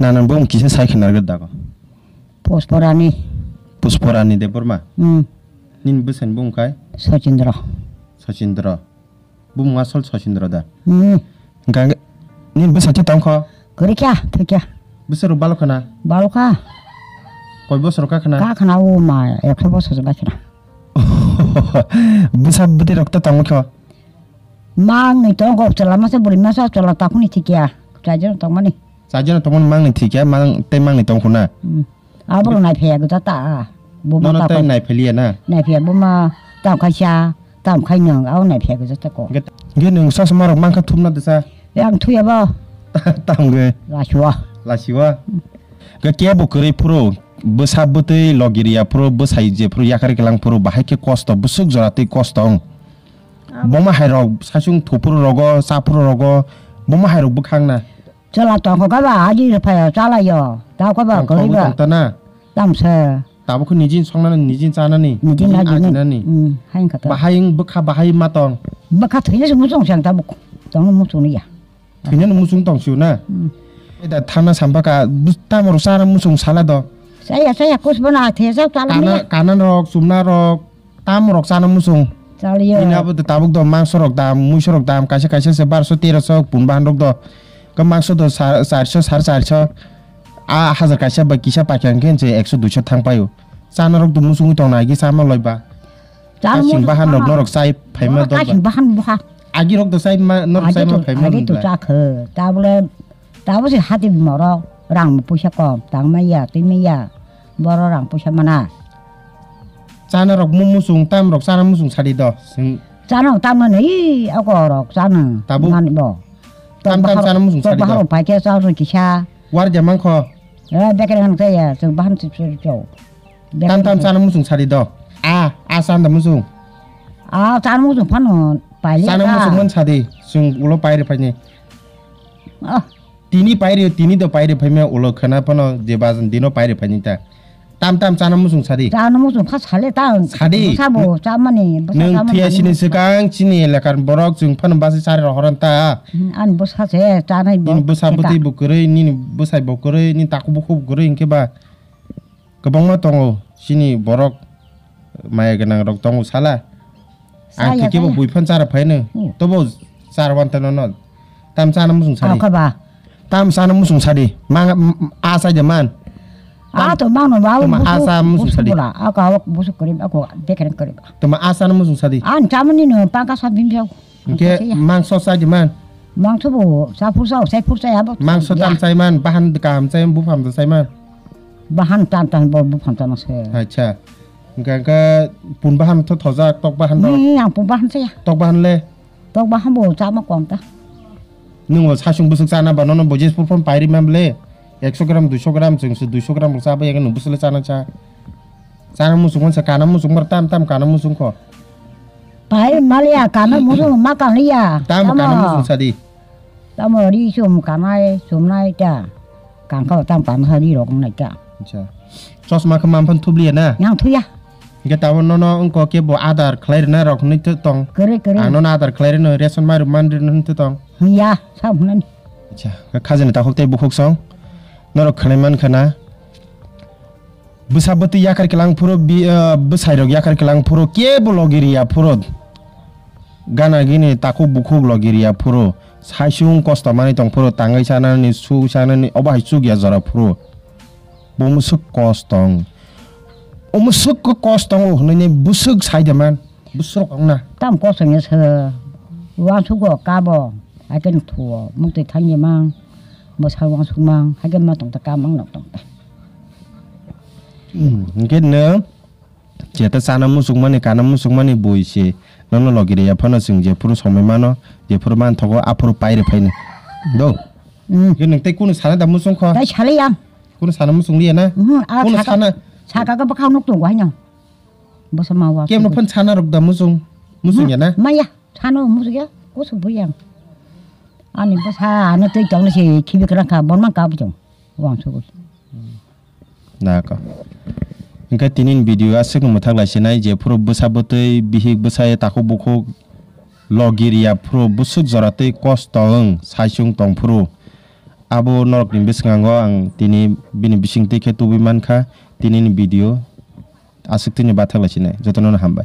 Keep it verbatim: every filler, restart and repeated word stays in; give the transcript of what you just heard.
Nana bumung kisa sai khna rwgwi dago. Pusporani. Pusporani Debbarma. Hmm. Nini bwsani bumung khai? Sachindra. Sachindra. Bumung asol Sachindra da. Hmm. Hwnkhe nini bwsai tongkho? Kwrwi kha, thwi kha. Bwsai rok balo khna? Balo kha. Koi bosor ka khna? Ka khna o ma, ekso bosor se bai khna. Bwsa bwtwi rok to tongwi kho? Mangni tongo, chwla masa bwrwi masa chwla takhuni thikya. Chaijano tongmani. Chaijano tongmani mangni thikya, mang tei mangni tongkhuna. Hmm. Abro nai phaya gota ta. Buma nono ta tei ko. Nai pheliya na? Nai phaya buma tam khaisa, tam khai nang, abo nai phaya gota ta ko. Ge, ge nung sasma rok mangkha thumna desa. Yang thuya ba. Tam ge. Lasiwa. Lasiwa. Ge kebo kwrwi phuru, bwsa bwtwi logiriya phuru, bwsai je phuru yakar kelang phuru, bahai khe kosto, bwswk jora twi kosto wng. Boma hai rok sasung thupuru rogo, chapuru rogo, boma hai rok bwkhang na. Chwla tongkho kha ba, aji rwphaio, chalaio, tao kha ba, tongkho kwrwi ba. Tongta na. Tamsa. Tabuk khe nijin songnani, nijin chanani, nijin ajinani. Hmm, hai wngkha ta. Bahai wng bwkha, bahai ma tong. Bwkha thwina se muchung se ang tabuk. Tongno muchung ya. Thwinani muchung tong sio na. Hmm. Eda thangna sampha ka, bus-, tamo rok chana muchung sala do. Chaya, chaya, kusbo na thesa chala miya. Kana, kana rok, chumna rok, tam rok chana muchung. Chaliyo. Bini abo do tabuk do mangso rok dam, muiso rok dam, kaisa kaisa se barso, teroso, pun bahan rok do. Ka mangso do sa-, charso, sar charso. A hajar kaisa bai kisa paikha hwnkhe se ekso duiso thang paio. Chana rok do muchungwi tong nai, kisa ma loi ba. Chana kasing muchung bahan rok phano. Norok chai phaima dok ba. Kasing bahan buha. Agi rok do chai ma, norok chai ma phaima. Agi to chakhe. Tabole Tabo se hati bima rok rang puisa kom, tang maya, twi maya, boro rang puisa mana. Chana rok mu musung, tam rok chana musung sadi do. Chana tam mani, ako rok chana. Tabuk. Mani bo. Tam tam chana musung sadi do. Bahar pai khe chana kisa. War jamang kho. Eh, bekre ngan kaya, chwng bahan chip chip chau. Tam tam chana musung sadi do. A, a chanda musung. A, chana musung phano pai le. Chana musung man sadi, chwng ulo pai re phai ni. Ah. Tini pairi, tini do pairi phaima ulo khana phano je bajan dino pairi phaini ta. Tam tam chana musung sadi. Chana musung kha sale ta. Sadi. Bwsa bo chamani, bwsa chamani. Nwng thuya sini swkang chini elakar borok chwng phano basi sari rohoran ta. Hmm, ani bwsa se chanai bo. Nini bwsa bwtwi bo kwrwi, nini bwsai bo kwrwi, nini takhuk bukhuk bo kwrwi hwnkhe ba. Kwbangma tongo chini borok maya gwnang rok tongo sala. Ang thikebo bui phan chara phaino. Hmm. Tobo chara wan tano no. Tam chana musung sadi. Kha ba. Tam chana musung sadi. Mang a chai de man. A to mang no ba. Tama a cha musung sadi. A ka busuk kori, ako bekeren kori. Tama a chana musung sadi. An chamani no pangka sa bim jau. Hwnkhe mangso chai di man? Mangso bo cha phur cha, chai phur cha abo. Mangso tam chai man, bahan kaham chai, buphang da chai man? Bahan tam tam bo buphang tam se. Acha. Hwnkhe, hwnkhe pun bahan tho thojak, tok bahan rok? Hmm, ang pun bahan chaya. Tok bahan le? Tok bahan bo chama kom ta. Nwng bo sasung bwswk chana ba, nono bo jes phur phon pairi man le? Ekso gram, duiso gram, chwng se duiso gram rok cha bai, nwng bwswk le chana cha? Chana muchung man se, kana muchung mar tam tam kana muchung kho. Pai maliya, kana muchung ma kanliya. Tam kana muchung sadi. Tamo ri chum kanai, chumnai ta. Kangkha tam kana sadi rok nai ta. Acha. Chosma khe man phan thubliya na? Nang thuya. Hwnkhe tabo nono wngkha khe bo adar khlai rwna rok hwnwi tong. Kwrwi, kwrwi. Ang nono adar khlai rwno ration mairum man rwno hwnwi tong. Hwnya, sa hwnani. Acha, khajani takhuk tei bukhuk song. Norok khwnai man khana. Bwsa bwtwi yakar kelang phuru bi-, ah, bwsai rok yakar kelang phuru kebo logi riya phuru. Gana gini takhuk bukhuk logi riya phuru. Saisung kosto manwi tong phuru tangwi sanani, su sanani, obo hai chukya jora phuru. Bo musuk kosto wng. O musuk kosto wng hwnwi bwswk sai de man. Bwswk wng na. Tam kosto wngya se. Uansukgo kabo. Haikhe thuo. Muktwi thangya mang. Bwsa uansuk mang. Haikhe ma tong ta ka mang nok tong ta. Hmm, hwnkhe nwng jeta chana muchungmani, kana muchungmani bui se nono logi riya phano chwng jephuru somoi mano, jephuru manthogo, aphuru pairi phaini. Do? Hmm. Hwnkhe nwng tei kunu sana da muchung kho? Tai salai ang. Kunu sana muchung liya na? Mhm, a kunu saka, sana? Saka ka bwkhak nuk tongo haino. Bwsa ma wa. Kemno phon sana rok da muchung? Muchung ya na? Maya, sano muchung ya. Kusu buyang. Ani bwsa ano tei tongna se khibi kwrang kha, bon man ka bujong. Wang sugui. Nako. Hingke tini ni video aswk no mwthak lai sinai je phuru bwsa bwtwi bihik bwsai takhuk bukhuk logi riya phuru bwswk jora twi kosto wng saichung tong phuru. abo norokni bwskango ang tini bini bisingtwi khe tubui mankha tinini video. Aswk tini bathak lai sinai, jotono no hambai.